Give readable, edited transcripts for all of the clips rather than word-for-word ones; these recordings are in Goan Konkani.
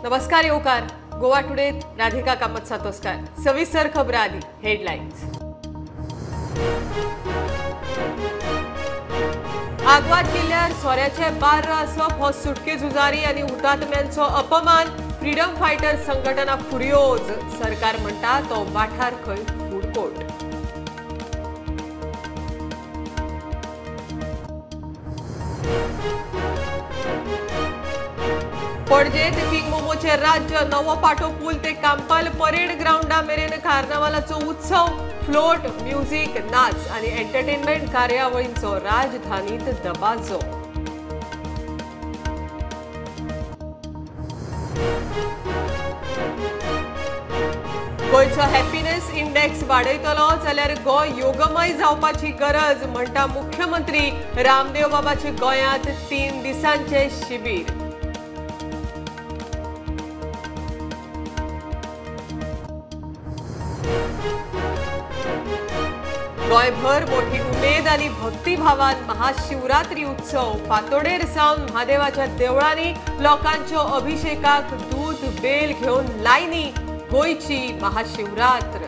नमस्कार येवकार गोवा टुडे राधिका कामत सातोस्कार। सविस्तर खबरां आदी हेडलायन्स। आगवाद किल्ल्यार सोऱ्याचे बार्र आसप हो सुटके झुजारी आनी हुतात्म्यांचो अपमान। फ्रीडम फायटर संघटना फुर्योज। सरकार म्हणटा तो वाठार खंय फूड कोर्ट। पणजेत किंग मोमोचे राज्य। नवो पाटो पूल ते कांपाल परेड ग्राउंडा मेरेन कार्नावालाचो उत्सव। फ्लोट, म्युझिक, नाच आनी एंटरटेनमेंट कार्यावळींचो राजधानीत दबाजो। गोंयचो हॅपीनेस इंडेक्स वाडयतलो जाल्यार गोंय योगमय जावपाची गरज म्हणटा मुख्यमंत्री। रामदेव बाबाचे गोंयांत 3 दिसांचे शिबीर। गोंयभर मोठी उमेद आनी भक्तिभावान महाशिवरात्री उत्सव। फातोडेर सावन म्हादेवाच्या देवळांनी लोकांच्यो अभिषेकाक दूद बेल घेवन लायनी। गोंयची महाशिवरात्र।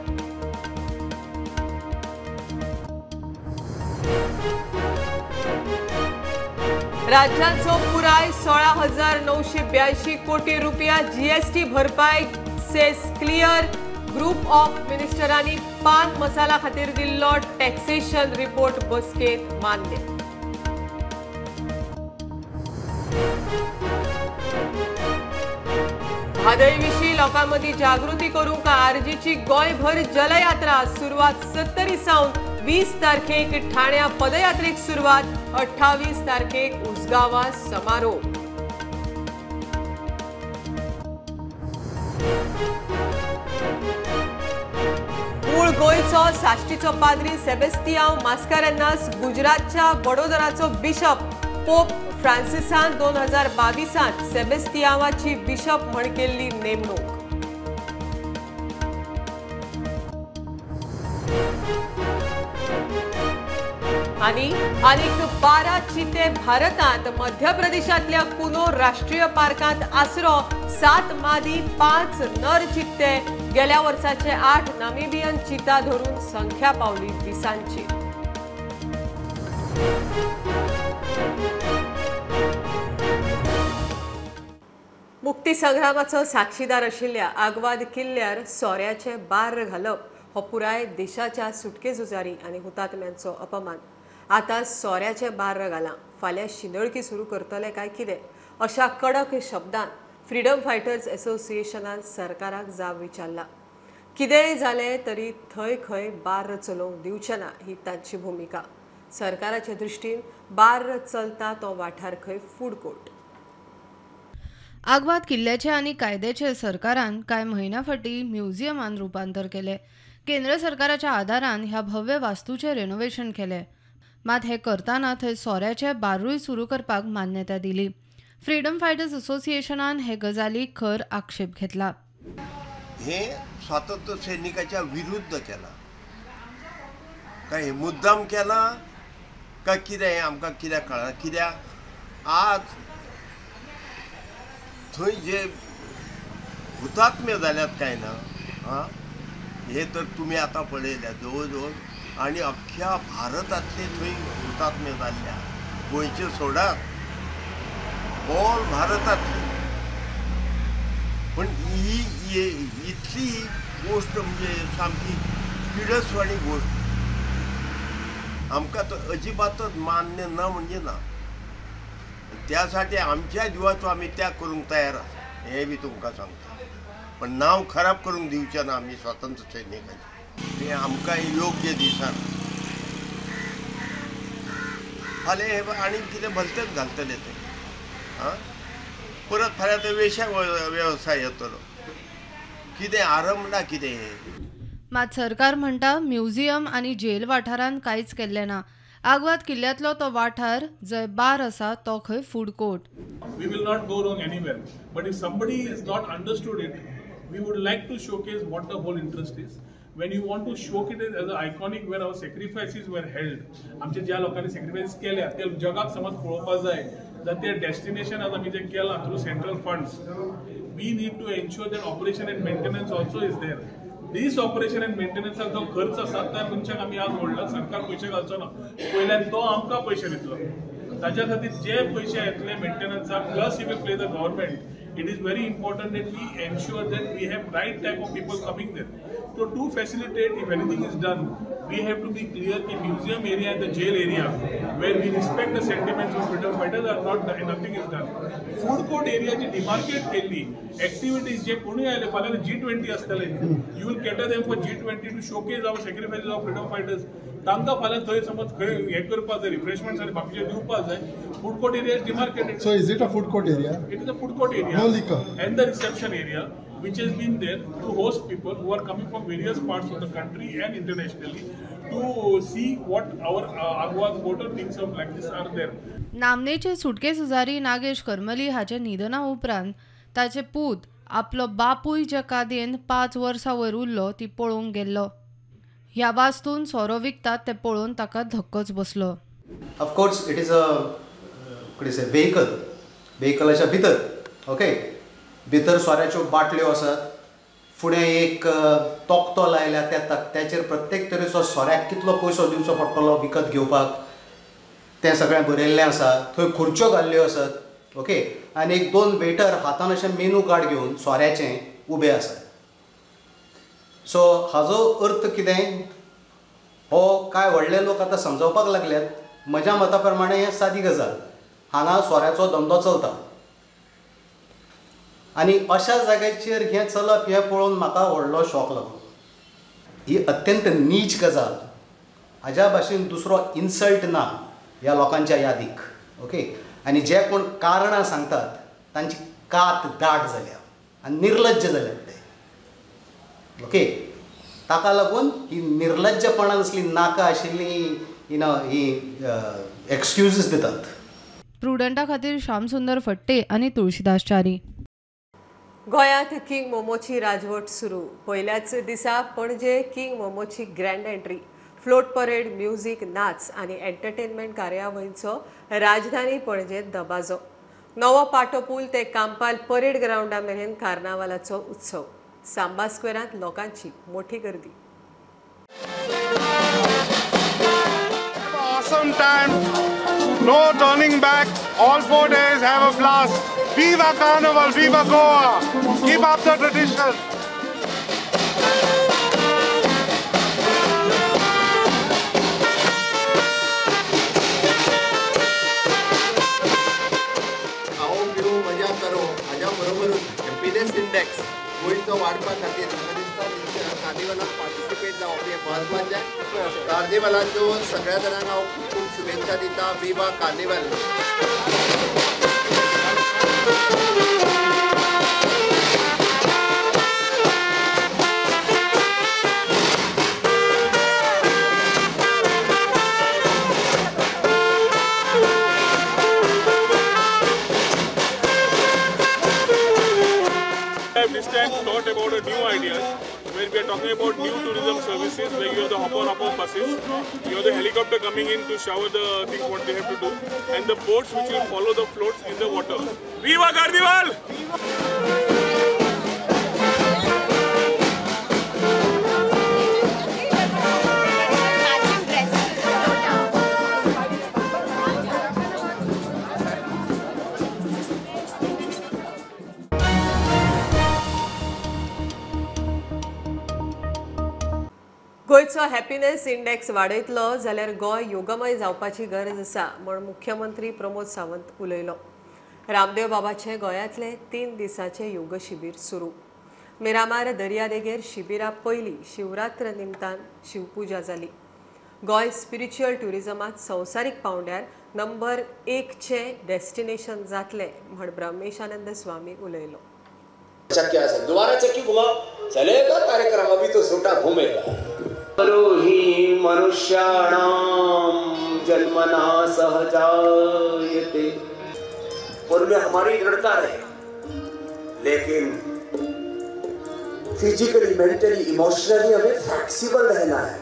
राज्याचो पुराय 16,982 कोटी रुपया जीएसटी भरपाय सेस क्लियर। ग्रुप ऑफ मिनिस्टरांनी पान मसाला खातीर दिल्लो टॅक्सेशन रिपोर्ट बसकेत मान्य। म्हादय विशीं लोकां मदीं जागृती करूंक आरजीची गोंयभर जलयात्रा सुरवात 70 सावन 20 तारखेक ठाण्या पदयात्रेक सुरवात। 28 तारखेक उसगांवां समारोप। मूळ गोंयचो साश्टीचो पाद्री सेबेस्तियांव मास्कारेन्हास गुजरातच्या वडोदराचो बिशप। पोप फ्रांसिसान 2022 सेबेस्तियांवाची बिशप म्हण केल्ली नेमणूक। आनी आनीक 12 चिते भारतांत। मध्य प्रदेशांतल्या कुनो राष्ट्रीय पार्कांत आसरो। 7 मादी 5 नर चित्ते। गेल्या वर्साचे 8 नामिबियन चिता धरून संख्या पावली 20. मुक्ती संग्रामाचो साक्षीदार आशिल्ल्या आगवाद किल्ल्यार सोऱ्याचे बार्र घालप हो पुराय देशाच्या सुटके झुजारी आनी हुतात्म्यांचो अपमान। आतां सोऱ्याचे बार्र घालां, फाल्यां शिंदळकी सुरू करतले काय कितें अशा कडक शब्दान फ्रीडम फायटर्स एसोसिएशनान सरकाराक जाब विचारला। कितेंय जालें तरी थंय खंय बार्र चलोवंक दिवचे ना ही तांची भुमिका। सरकाराचे दृश्टीन बार्र चलता तो वाठार खंय फूड कोर्ट। आगवाद किल्ल्याचे आनी कायद्याचे सरकारान कांय म्हयन्या फाटीं म्युझियमान रुपांतर केलें। केंद्र सरकाराच्या आदारान ह्या भव्य वास्तूचें रेनोवेशन केलें। मात हें करतना थंय सोऱ्याचे बारूय सुरू करपाक मान्यता दिली। फ्रीडम फायटर्स असोसिएशनान हे गजालीक खर आक्षेप घेतला। हे स्वातंत्र्य सैनिकाच्या विरुद्ध केला काय मुद्दाम केला काय कितें आमकां कित्याक कळना। कित्याक आज थंय जे हुतात्मे जाल्यात काय ना आं हे तर तुमी आतां पळयल्या जवळ जवळ आनी अख्ख्या भारतांतले थंय हुतात्मे जाल्ले, गोंयचे सोडात ऑल भारतांतले। पण ही इतली गोश्ट म्हणजे सामकी किडसवाणी गोश्ट आमकां तर अजिबातच मान्य ना म्हणजे ना। त्यासाठी आमच्या जिवाचो आमी त्याग करूंक तयार आसा हें बी तुमकां सांगता, पण नांव खराब करूंक दिवचें ना आमी स्वातंत्र्य सैनिकांचें। तें आमकां योग्य दिसना। फाल्यां हे आनी कितें भलतेच घालतले ते आं परत फाल्यां ते वेश्या वेवसाय येतलो कितें आरंभला कितें हें। मात सरकार म्हणटा म्युझियम आनी जेल वाठारांत कांयच केल्लें ना। आगवाद किल्ल्यांतलो तो वाठार जंय बार आसा तो खंय food court. We will not go wrong anywhere, but if somebody is not understood it, we would like to showcase what the whole interest is. When you want to showcase it as an iconic where our sacrifices were held, आमचे ज्या लोकांनी सॅक्रिफायस केल्या ते जगाक समज पळोवपाक जाय जर ते डेस्टिनेशन आज आमी जें केलां through central funds, we need to ensure that operation and maintenance also is there. This operation and मेंटेनन्साक जो खर्च आसा त्या मनशाक आमी आज व्हडला, सरकार पयशे घालचो ना, पयल्यान तो आमकां पयशे दितलो. ताच्या खातीर जे पयशे येतले मेंटेनन्साक plus he will play the government. It is very important that we ensure that we have right type of people coming there. So to facilitate, if anything is done, we have to be clear the museum area and the jail area where we respect the sentiments of freedom fighters are not, nothing is done. Food court area ji demarcate kelli, activities je konuy aile फाल्यां G20 आसतले, you will cater them for G20 to showcase our sacrifices of freedom fighters. तांकां फाल्यां थंय समज खंय हें करपाक जाय, रिफ्रेशमेंट्स आनी बाकीचे दिवपाक जाय. Food court area is demarcated. So is it a food court area? It is a food court area. No liquor. And the reception area, which has been there to host people who are coming from various parts of the country and internationally to see what our Aguada Fort or things of like this are there. नामनेचे सुटके झुजारी नागेश करमली हाचे निधना उपरांत ताचे पूत आपलो बापूय ज्या कादयेन 5 वर्सां वयर उरलो ती पळोवंक गेल्लो. ह्या वास्तून सोरो विकतात ते पळोवन ताका धक्कोच बसलो. Of course it is a vehicle, व्हेकलाच्या भितर ओके भितर सोऱ्याच्यो बाटल्यो आसात, फुडें एक तोखतो लायल्या, त्या तकट्याचेर प्रत्येक तरेचो सोऱ्याक कितलो पयसो दिवचो पडटलो विकत घेवपाक तें सगळें बरयल्लें आसा. थंय खुर्च्यो घाल्ल्यो आसात ओके, आनी एक 2 वेटर हातान अशें मेनू कार्ड घेवन सोऱ्याचें उबे आसात. सो हाजो अर्थ कितें हो कांय व्हडले लोक आतां समजावपाक लागल्यात. म्हज्या मता प्रमाणे हें सादी गजाल, हांगा सोऱ्याचो धंदो चलता आनी अशा जाग्याचेर हें चलप हें पळोवन म्हाका व्हडलो शॉक लागलो. ही अत्यंत नीच गजाल, हाज्या भाशेन दुसरो इन्सल्ट ना ह्या लोकांच्या यादीक ओके. आनी जे कोण कारणां सांगतात तांची कात दाट जाल्या आनी निर्लज्ज जाल्यात ते ओके. ताका लागून ही निर्लज्जपणान असली नाका आशिल्ली you know he excuses दितात. प्रुडंटा खातीर श्यामसुंदर फट्टे आनी तुळशीदास च्यारी. गोंयांत किंग मोमोची राजवट सुरू. पयल्याच दिसा पणजे किंग मोमोची grand entry. Float parade, music, नाच आनी एंटरटेनमेंट कार्यावळींचो राजधानी पणजेंत दबाजो. नवो पाटो पूल ते कांपाल परेड ग्रावंडा मेरेन कार्नावालाचो उत्सव. सांबा स्क्वेरांत लोकांची मोठी गर्दी. Awesome time. No turning back. All 4 days have a blast. Viva Carnival, Viva Goa. Keep up the tradition. आओ पिऊ मजा करो हाज्या बरोबरूच हॅपीनेस इंडेक्स गोंयचो वाडपा खातीर म्हाका दिसता कार्निवलाक पार्टिसिपेट जावप हें म्हत्वाचें. कार्निवलाच्यो सगळ्या जाणांक हांव खूब खूब शुभेच्छा दिता. Viva carnival. This time thought about a new idea where we are talking about new tourism services, where you have the hop-on hop-off buses, you have the helicopter coming in to shower the things what they have to do, and the boats which will follow the floats in the water. Viva Carnival! गोंयचो हॅपीनेस इंडेक्स वाडयतलो जाल्यार गोंय योगमय जावपाची गरज आसा म्हूण मुख्यमंत्री प्रमोद सावंत उलयलो. रामदेव बाबाचे गोंयांतले 3 दिसांचे योग शिबीर सुरू. मिरामार दर्यादेगेर शिबिरा पयलीं शिवरात्र निमतान शिवपुजा जाली. गोंय स्पिरिच्युअल ट्युरिजमांत संवसारीक पावंड्यार नंबर 1चें डेस्टिनेशन जातलें म्हूण ब्रह्मेशानंद स्वामी उलयलो. दोबारा चक्की घुमाओ, चलेगा कार्यक्रम, अभी तो छोटा घूमेगा. ही मनुष्याणाम जन्मना सहजायते, उनमें हमारी दृढ़ता रहे, लेकिन फिजिकली, मेंटली, इमोशनली हमें फ्लेक्सिबल रहना है,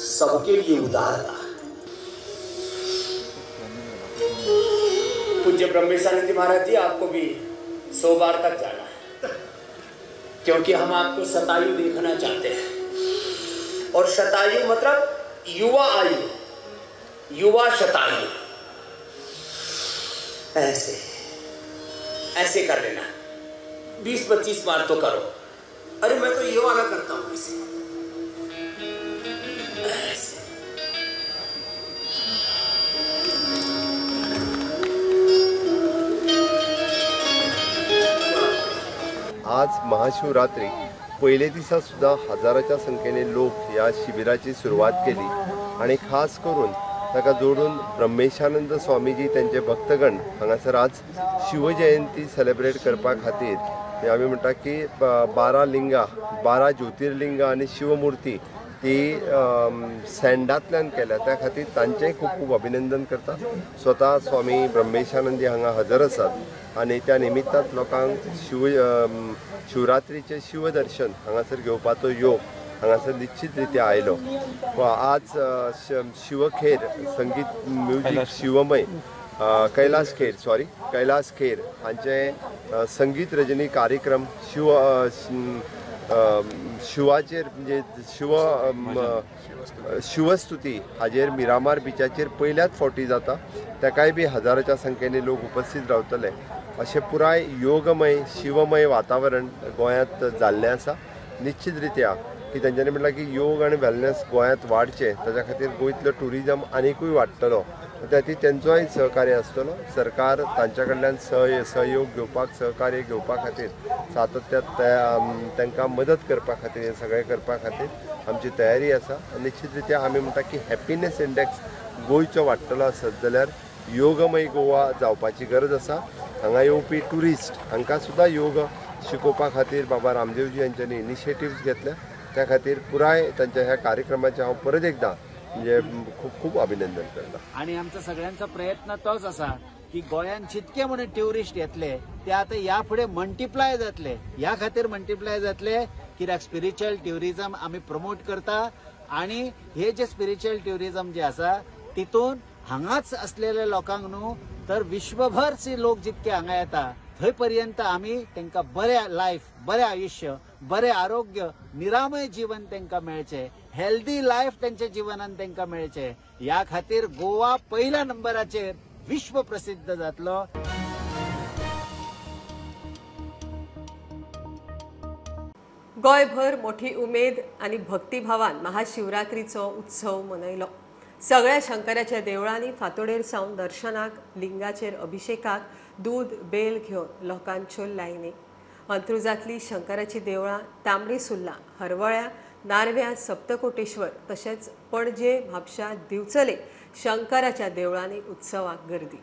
सबके लिए उदारता। पूज्य ब्रह्मेशानंद जी महाराज जी, आपको भी 100 बार तक जाना है, क्योंकि हम आपको शतायु देखना चाहते हैं। और शतायु मतलब युवा आयु, युवा शतायु। ऐसे ऐसे कर लेना, 20-25 बार तो करो। अरे मैं तो ये वाला करता हूं, ऐसे ऐसे। आज महाशिवरात्री पयले दिसा सुद्दां हजाराच्या संख्येने लोक ह्या शिबिराची सुरवात केली आनी खास करून ताका जोडून ब्रह्मेशानंद स्वामीजी त्यांचे भक्तगण हांगासर आज शिवजयंती सेलिब्रेट करपा खातीर आमी म्हणटा की 12 लिंगां, 12 ज्योतिर्लिंगां आनी शिवमूर्ती ती सँडांतल्यान केल्या, त्या खातीर तांचेंय खूब खूब अभिनंदन करता। स्वता स्वामी ब्रह्मेशानंदी हांगा हजर आसात आनी त्या निमित्तान लोकांक शिवरात्रीचें शिवदर्शन हांगासर घेवपाचो योग हांगासर निश्चित रित्या आयलो। आज शिवखेर संगीत म्युजीक शिवमय कैलाश खेर, सॉरी कैलाश खेर हांचे संगीत रजनी कार्यक्रम शिवाचेर म्हणजे शिवस्तुती हाजेर मिरामार बिचाचेर पयल्याच फावटी जाता, ताकाय बी हजाराच्या संख्येने लोक उपस्थित रावतले। अशें पुराय योगमय शिवमय वातावरण गोंयांत जाल्लें आसा। निश्चित रित्या की तेंच्यांनी म्हणलां की योग आनी वेलनेस गोंयांत वाडचें, ताच्या खातीर गोंयतलो ट्युरिजम आनिकूय वाडटलो, त्या खातीर तेंचोय सहकार्य आसतलो। सरकार तांच्या कडल्यान सहयोग घेवपाक, सहकार्य घेवपा खातीर सातत्यान तांकां मदत करपा खातीर हें सगळें करपा खातीर आमची तयारी आसा। निश्चित रित्या आमी म्हणटा की हॅपिनेस इंडेक्स गोंयचो वाडटलो आसत जाल्यार योगमय गोवा जावपाची गरज आसा। हांगा येवपी ट्युरिस्ट हांकां सुद्दां योग शिकोवपा खातीर बाबा रामदेवजी हांच्यांनी इनिशिएटिव्स घेतल्या, त्या खातीर पुराय तांच्या ह्या कार्यक्रमाचें हांव परत एकदां म्हणजे खूब खूब अभिनंदन करता। आनी आमचो सगळ्यांचो प्रयत्न तोच आसा की गोंयांत जितके म्हणून ट्युरिस्ट येतले ते आतां ह्या फुडें मल्टिप्लाय जातले। ह्या खातीर मल्टिप्लाय जातले कित्याक स्पिरिच्युअल ट्युरिजम आमी प्रमोट करता आनी हे जे स्पिरिच्युअल ट्युरिजम जे आसा तितून हांगाच असलेल्या लोकांक न्हू तर विश्वभरचे लोक जितके हांगा येता थंय पर्यंत आमी तांकां बरें लायफ, बरें आयुश्य, बरें आरोग्य, निरामय जीवन तांकां मेळचें, हेल्दी लायफ तांच्या जिवनान तांकां मेळचें, ह्या खातीर गोवा पयल्या नंबराचेर विश्व प्रसिद्ध जातलो। गोंयभर मोठी उमेद आनी भक्तिभावान महाशिवरात्रीचो उत्सव मनयलो। सगळ्या शंकराच्या देवळांनी फांतोडेर सावन दर्शनाक, लिंगाचेर अभिषेकाक दूद बेल घेवन लोकांच्यो लायनी। अंत्रुजांतली शंकराची देवळां तांबडी सुर्ला, हरवळ्या, नार्व्या, सप्तकोटेश्वर तशेंच पणजे, म्हापशा, दिवचले शंकराच्या देवळांनी उत्सवाक गर्दी।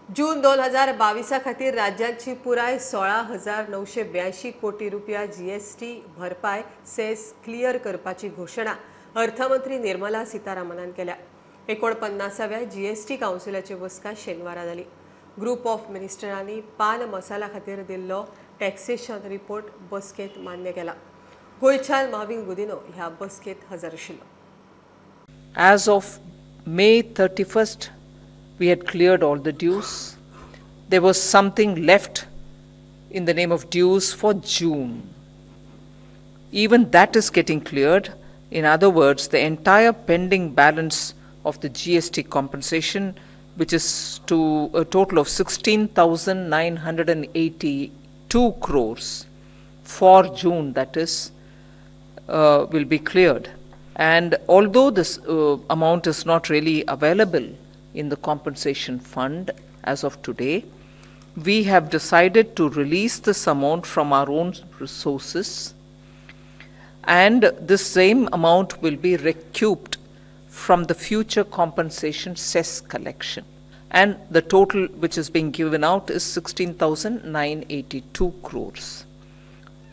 जून 2022 खातीर राज्याची पुराय 16,982 कोटी रुपया जीएसटी भरपाय सेस क्लियर करपाची घोशणा अर्थमंत्री निर्मला सीतारामनान केल्या। 49व्या जीएसटी कावन्सिलाची बसका शेनवारा जाली. ग्रुप ऑफ मिनिस्टरांनी पान मसाला खातीर दिल्लो टॅक्सेशन रिपोर्ट बसकेंत मान्य केला. गोंयच्यान माविन गुदिनो ह्या बसकेंत हजर आशिल्लो. As of May 31st, we had cleared all the dues. There was something left in the name of dues for June. Even that is getting cleared. In other words, the entire pending balance of the GST compensation, which is to a total of 16,982 crores for June, that is, will be cleared. And although this amount is not really available in the compensation fund as of today, we have decided to release this amount from our own resources, and this same amount will be recouped from the future compensation cess collection. And the total which is being given out is 16,982 crores.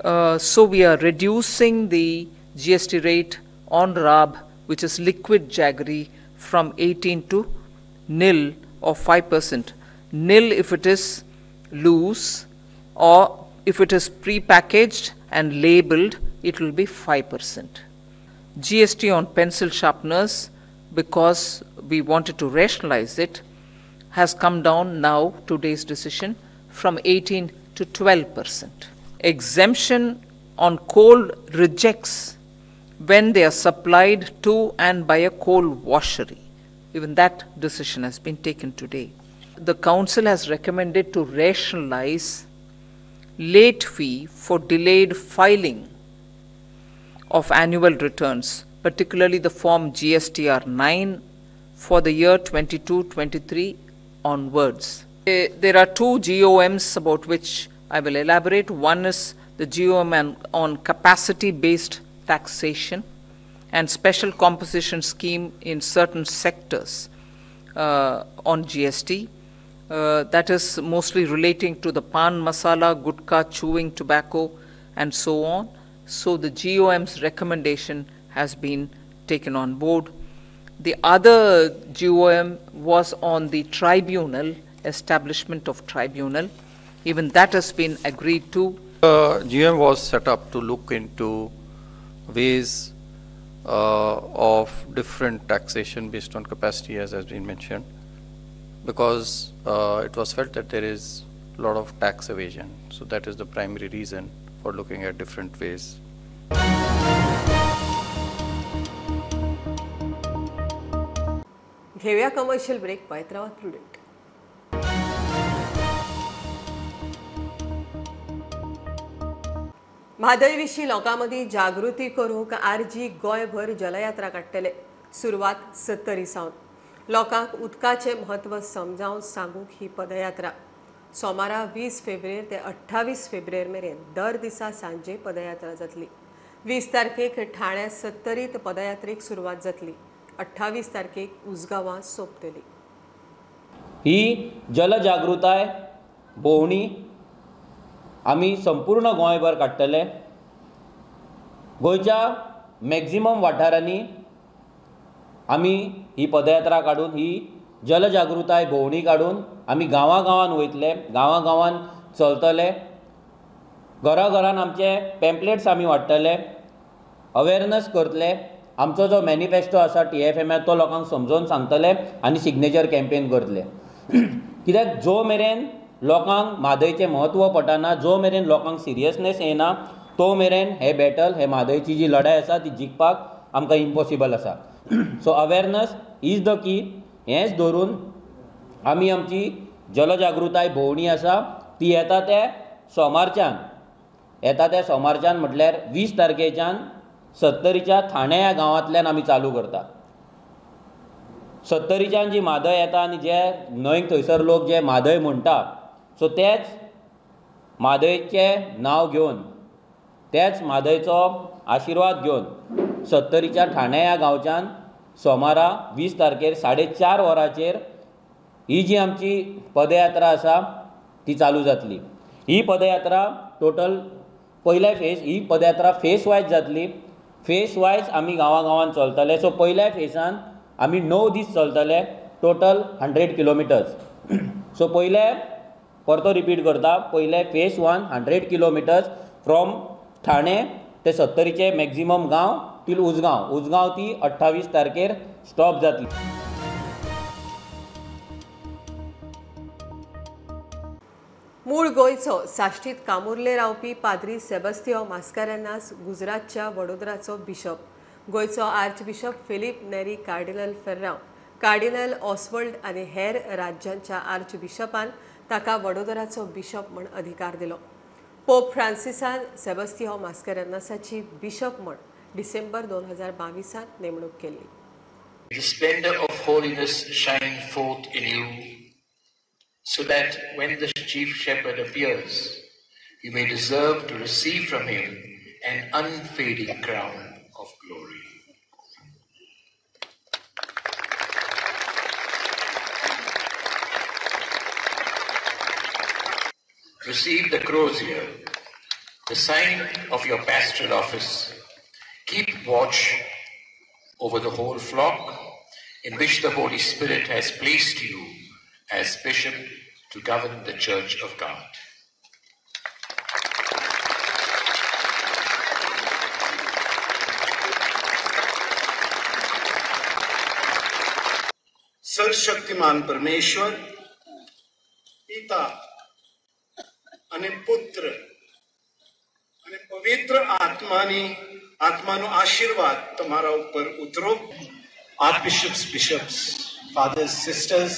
So we are reducing the GST rate on RAB, which is liquid jaggery, from 18 to nil or 5%. Nil if it is loose, or if it is pre-packaged and labeled, it will be 5%. GST on pencil sharpeners, because we wanted to rationalize it, has come down now, today's decision, from 18 to 12%. Exemption on coal rejects when they are supplied to and by a coal washery. Even that decision has been taken today. The council has recommended to rationalize late fee for delayed filing of annual returns, particularly the form GSTR 9 for the year 22-23 onwards. There are two GOMs about which I will elaborate. One is the GOM on capacity-based taxation and special composition scheme in certain sectors on GST. That is mostly relating to the pan masala, gutka, chewing tobacco, and so on. So the GOM's recommendation has been taken on board. The other GOM was on the tribunal, establishment of tribunal. Even that has been agreed to. The GOM was set up to look into ways of different taxation based on capacity, as has been mentioned, because it was felt that there is a lot of tax evasion. So that is the primary reason for looking at different ways. घेऊया कमर्शियल ब्रेक. पळयत रावात प्रुडंट. म्हादय विशीं लोकां मदीं जागृती करूंक आरजी गोंयभर जलयात्रा काडटले. सुरवात 70 सावन. लोकांक उदकाचें म्हत्व समजावन सांगूंक ही पदयात्रा. सोमारा 20 फेब्रुवारी ते 28 फेब्रुवारी मेरेन दर दिसा सांजे पदयात्रा जातली. 20 तारखेक ठाण्या 70 पदयात्रेक सुरवात जातली. 28 तारखेक उजगांवां सोंपतली. ही जलजागृताय भोंवणी आमी संपूर्ण गोंयभर काडटले. गोंयच्या मॅक्झिमम वाठारांनी आमी ही पदयात्रा काडून, ही जलजागृताय भोंवणी काडून आमी गांवां गांवान वयतले, गांवां गांवान चलतले, घरा घरान आमचे पॅम्पलेट्स आमी वांट्टले, अवेरनस करतले. आमचो जो मॅनिफेस्टो आसा TFM तो लोकांक समजोवन सांगतले आनी सिग्नेचर कॅम्पेन करतले. कित्याक जो मेरेन लोकांक म्हादयचें म्हत्व पटना, जो मेरेन लोकांक सिरियसनेस येना, तो मेरेन हे बॅटल, हे म्हादयची जी लढाय आसा ती जिखपाक आमकां इम्पॉसिबल आसा. So awareness is the key. हेंच धरून आमी आमची जलजागृताय भोंवणी आसा ती येता त्या सोमारच्यान, येता त्या सोमारच्यान म्हटल्यार 20 तारखेच्यान 70च्या ठाणे ह्या गांवांतल्यान आमी चालू करता. 70च्यान जी म्हादय येता आनी जे न्हंयक थंयसर लोक जे म्हादय म्हणटा, सो तेच म्हादयचें नांव घेवन, तेच म्हादयचो आशिर्वाद घेवन 70च्या ठाणे ह्या गांवच्यान सोमारा 20 तारखेर 4:30 वरांचेर ही जी आमची पदयात्रा आसा ती चालू जातली. ही पदयात्रा टोटल पयल्या फेज, ही पदयात्रा फेस वायज जातली. फेस वायज आमी गांवां गांवान चलतले. सो पयल्या फेसान आमी 9 दीस चलतले, टोटल 100 किलोमिटर्स. सो पयले परतो रिपीट करता, पयले फेज 1 100 किलोमिटर्स फ्रॉम ठाणे ते सत्तरीचे मॅक्झिमम गांव टील उजगांव, उजगांव ती 28 तारखेर स्टॉप जातली. मूळ गोंयचो साश्टीत कामुर्ले रावपी पाद्री सेबास्तियांव मास्कारेन्हास गुजरातच्या वडोदराचो बिशप. गोंयचो archbishop Filipe Neri cardinal Ferrao, cardinal Oswald आनी हेर राज्यांच्या आर्च बिशपान ताका वडोदराचो बिशप म्हण अधिकार दिलो. पोप फ्रांसिसान सेबास्तियांव मास्कारेन्हासाची बिशप म्हण डिसेंबर 2022 नेमणूक केली. The splendor of holiness shine forth in you, so that when the chief shepherd appears, you may deserve to receive from him an unfading crown of glory. Receive the crozier, the sign of your pastoral office. Keep watch over the whole flock in which the Holy Spirit has placed you as bishop to govern the Church of God. सर्वशक्तिमान परमेश्वर, पिता અને પુત્ર અને પવિત્ર આત્માનો આશીર્વાદ તમારા ઉપર ઉતરો. Archbishops, bishops, fathers, sisters,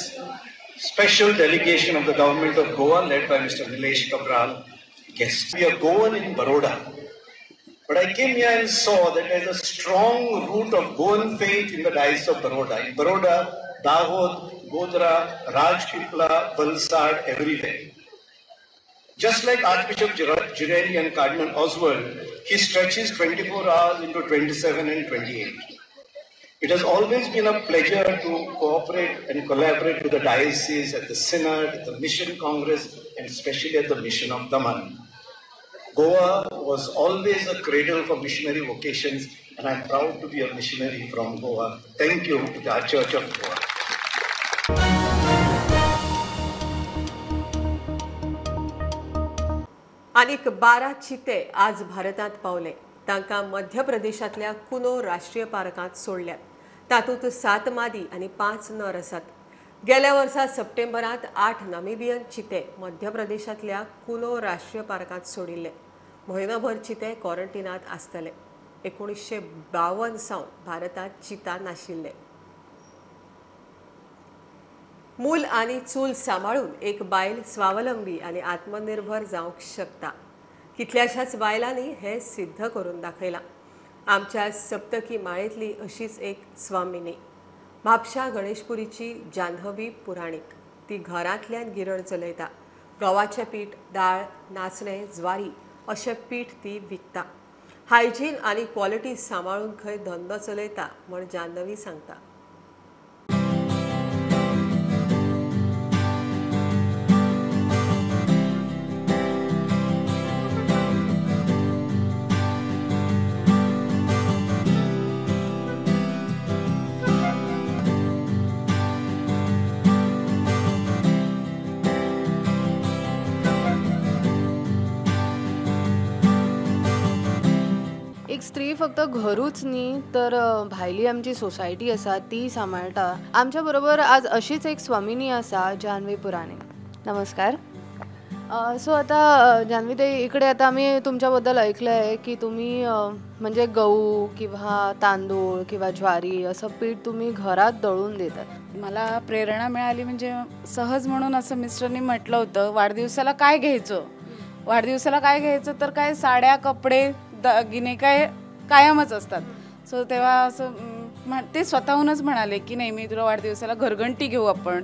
special delegation of the government of Goa led by Mr. Nilesh Cabral, guests. We are Goan in Baroda, but I came here and saw that there is a strong root of Goan faith in the Diocese of Baroda. In Baroda, Dahod, Godhra, Rajpipla, Valsad, everywhere. Just like Archbishop Girelli and Cardinal Oswald, he stretches 24 hours into 27 and 28. It has always been a pleasure to cooperate and collaborate with the diocese, at the Synod, at the Mission Congress, and especially at the Mission of Daman. Goa was always a cradle for missionary vocations, and I'm proud to be a missionary from Goa. Thank you to the Church of Goa. आनीक 12 चिते आज भारतांत पावले. तांकां मध्य प्रदेशांतल्या कुनो राष्ट्रीय पार्कांत सोडल्यात. तातूंत 7 मादी आनी 5 नर आसात. गेल्या वर्सा सप्टेंबरांत 8 नामिबियन चिते मध्य प्रदेशांतल्या कुनो राष्ट्रीय पार्कांत सोडिल्ले. म्हयनोभर चिते क्वॉरंटिनांत आसतले. 1952 सावन भारतांत चिता नाशिल्ले. मूल आनी चूल सांबाळून एक बायल स्वावलंबी आनी आत्मनिर्भर जावंक शकता. कितल्याशाच बायलांनी हें सिद्ध करून दाखयलां. आमच्या सप्तकी माळेंतली अशीच एक स्वामिनी म्हापशा गणेशपुरीची जान्हवी पुराणीक. ती घरांतल्यान गिरण चलयता. गव्हाचें पीठ, दाळ, नाचणें, ज्वारी अशें पीठ ती विकता. हायजीन आनी क्वॉलिटी सांबाळून खंय धंदो चलयता म्हण जान्हवी सांगता. एक स्त्री फक्त घरूच न्ही तर भायली आमची सोसायटी आसा ती सांबाळटा. आमच्या बरोबर आज अशीच एक स्वामिनी आसा, जान्हवी पुराणीक. नमस्कार. सो आता जान्हवी ताई, इकडे आता आम्ही तुमच्याबद्दल ऐकलं आहे की तुम्ही म्हणजे गहू किंवा तांदूळ किंवा ज्वारी असं पीठ तुम्ही घरात दळून देतात. मला प्रेरणा मिळाली म्हणजे सहज म्हणून असं मिस्टरनी म्हटलं होतं, वाढदिवसाला काय घ्यायचं, वाढदिवसाला काय घ्यायचं, तर काय साड्या, कपडे, दागिने काय कायमच असतात. सो तेव्हा असं ते स्वतःहूनच म्हणाले की नाही, मी तुला वाढदिवसाला घरघंटी घेऊ आपण.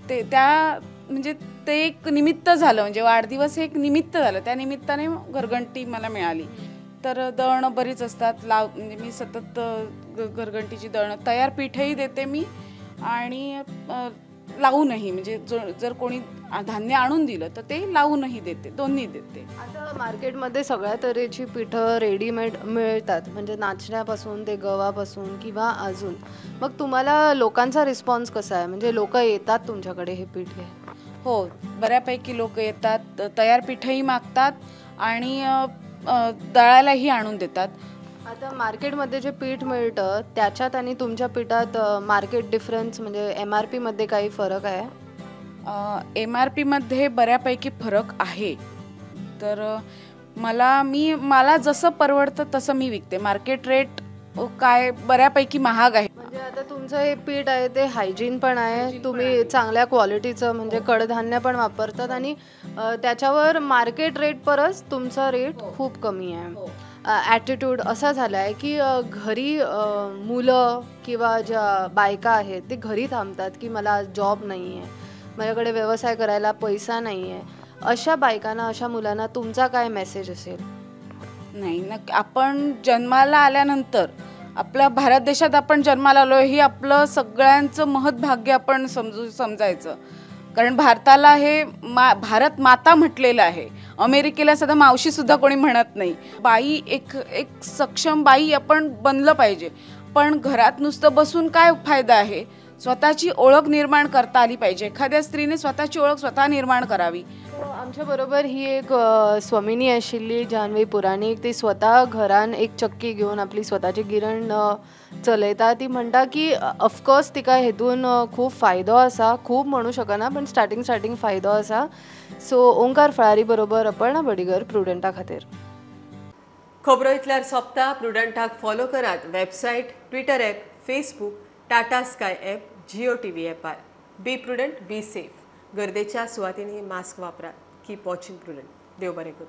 ते त्या म्हणजे ते एक निमित्त झालं, म्हणजे वाढदिवस हे एक निमित्त झालं, त्या निमित्ताने घरघंटी मला मिळाली. तर दळणं बरीच असतात, लाव म्हणजे मी सतत घरघंटीची दळणं, तयार पीठही देते मी, आणि लावूनही, म्हणजे जर कोणी धान्य आणून दिलं तर ते लावूनही देते, दोन्ही देते. आता मार्केटमध्ये सगळ्या तऱ्हेची पिठं रेडीमेड मिळतात, म्हणजे नाचण्यापासून ते गव्हापासून किंवा अजून. मग तुम्हाला लोकांचा रिस्पॉन्स कसा आहे, म्हणजे लोक येतात तुमच्याकडे हे पीठ घ्यायला? हो, बऱ्यापैकी लोक येतात, तयार पीठही मागतात आणि दळायलाही आणून देतात. आता मार्केटमध्ये जे पीठ मिळतं त्याच्यात आणि तुमच्या पीठात मार्केट डिफरन्स म्हणजे MRPमध्ये काही फरक आहे? MRPमध्ये बऱ्यापैकी फरक आहे. तर मला जसं परवडतं तसं मी विकते. मार्केट रेट काय बऱ्यापैकी महाग आहे. म्हणजे आता तुमचं हे पीठ आहे ते हायजीन पण आहे, तुम्ही चांगल्या क्वालिटीचं म्हणजे कडधान्य पण वापरतात आणि त्याच्यावर मार्केट रेट परत तुमचा रेट खूप कमी आहे. ॲटिट्यूड असा झाला आहे की घरी मुलं किंवा ज्या बायका आहेत ते घरी थांबतात की मला जॉब नाही आहे, माझ्याकडे व्यवसाय करायला पैसा नाही आहे. अशा बायकांना, अशा मुलांना तुमचा काय मेसेज असेल? नाही नक्की, आपण जन्माला आल्यानंतर आपल्या भारत देशात आपण जन्माला आलो ही आपलं सगळ्यांचं महत्भाग्य आपण समजायचं, कारण भारताला हे भारत माता म्हटलेलं आहे. अमेरिकेला सुद्धा मावशीसुद्धा कोणी म्हणत नाही. बाई एक एक सक्षम बाई आपण बनलं पाहिजे, पण घरात नुसतं बसून काय फायदा आहे. स्वतःची ओळख निर्माण करता आली पाहिजे. एखाद्या स्त्रीने स्वतःची ओळख स्वतः निर्माण करावी. आमच्याबरोबर ही एक स्वामिनी आशिल्ली जान्हवी पुराणीक, ती स्वतः घरान एक चक्की घेवन आपली स्वताची गिरण चलयता. ती म्हणटा की ऑफकोर्स तिका हेतून खूब फायदो आसा, खूब म्हणू शकना पण स्टार्टिंग स्टार्टिंग फायदो आसा. सो ओंकार फळारी बरोबर अपर्णा बडिगर, प्रुडंटा खातीर. खबरो इतल्यार सोंपता. प्रुडंटाक फॉलो करात website, Twitter app, Facebook, Tata Sky app, Jio TV ॲपार. Be prudent, be safe. गर्देच्या सुवातींनी मास्क वापरात. Keep watching Prudent. देव बरें करूं.